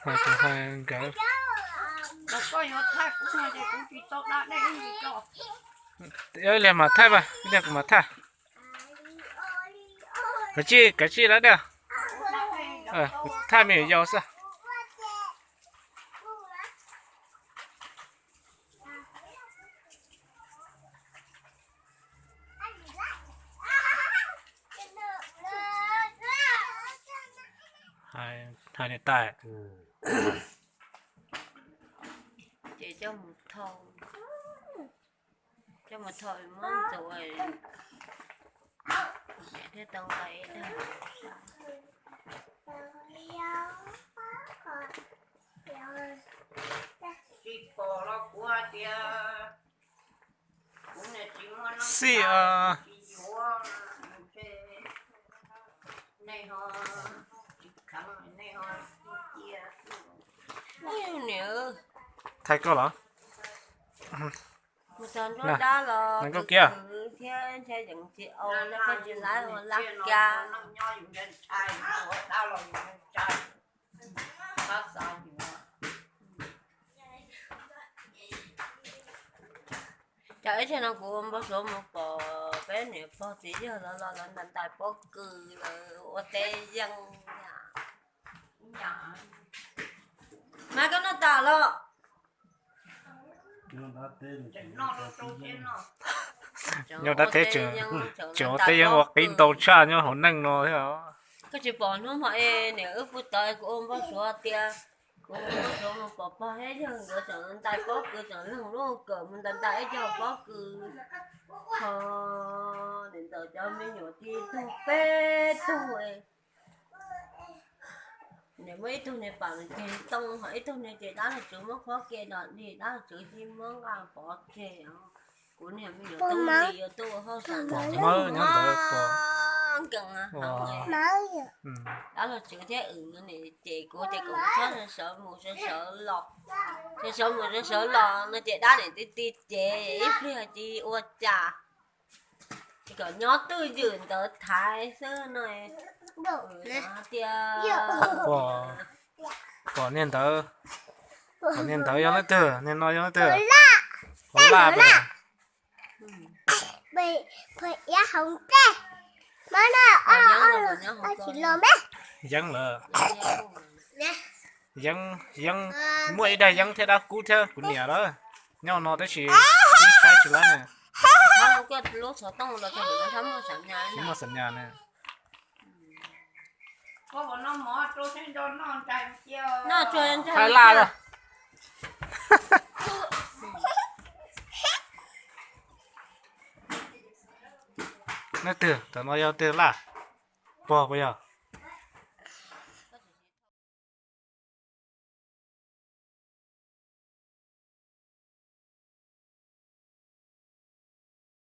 Tus hais nkawd. Ib pliag mam thaij mas, ib pliag kuv mam thaij. Kav tsij, kav tsij lawm diam. Kuv thaij me nyuam yaus xwb. Hais niam tais. Ces coj mus thau, coj mus thau muab ntxuav, niam thiaj tau nqa ib dag. Xij, thaij koj los. Mus txog nruab dab los nkauj kiag thiab ntshe yeej tsis au, laj kab tsis lab laj kiag. Cas ib tsam no kuv ua npau suav mus pom peb niam pog txiv yawg los los lawv ntais ntais pob kws, lawv ua teb yeej. Mas koj noj tas los? Nyob dab teb tseem, tseem ua teb yeej ua qib ntau tshaj nyob hauv neej no thiab. Koj tsis pom hnub hmo es niam wb pw tod kuv ua npau suav tias, kuv ua npau suav mus pom pog thiab yawg nkawd tseem ntais pob kws, tseem leeg lub kawm mus ntais ntais ib co pob kws. Ho niam ntxawm cov me nyuam tib tug peb tug, niam muab ib tug niag pam nws ceg ntoo, ho ib tug niag ces dab laug tswv muab qhuab ke los dig, dab laug tswv cia muab nqa pov tseg. Kuv niag me nyuam tub li yuav tuaj ua hauj sam nkees, dab laug tswv thiab wm no ces kuv ces kuv txhob sawv mus sawv los, sawv mus sawv los no ces dab niam tij tij ces ib pliag tsis ua cas, ces kom nyob twj ywm ntawd thaiv xwb no. Tias pom niag ntawd, pom niag ntawd yog leej twg, niag no yog leej twg? Hauv Laj. Yeeb lawm. Yeeb, yeeb, muaj ib daig yeeb thiab dab kub thiab kuv niam lawm. Nyob no tab sis ib saib tsis lab ne. Tsis muaj xam nyas ne. Thaij Laj los. Leej twg, tam no yog twg Laj? Pog puas yog?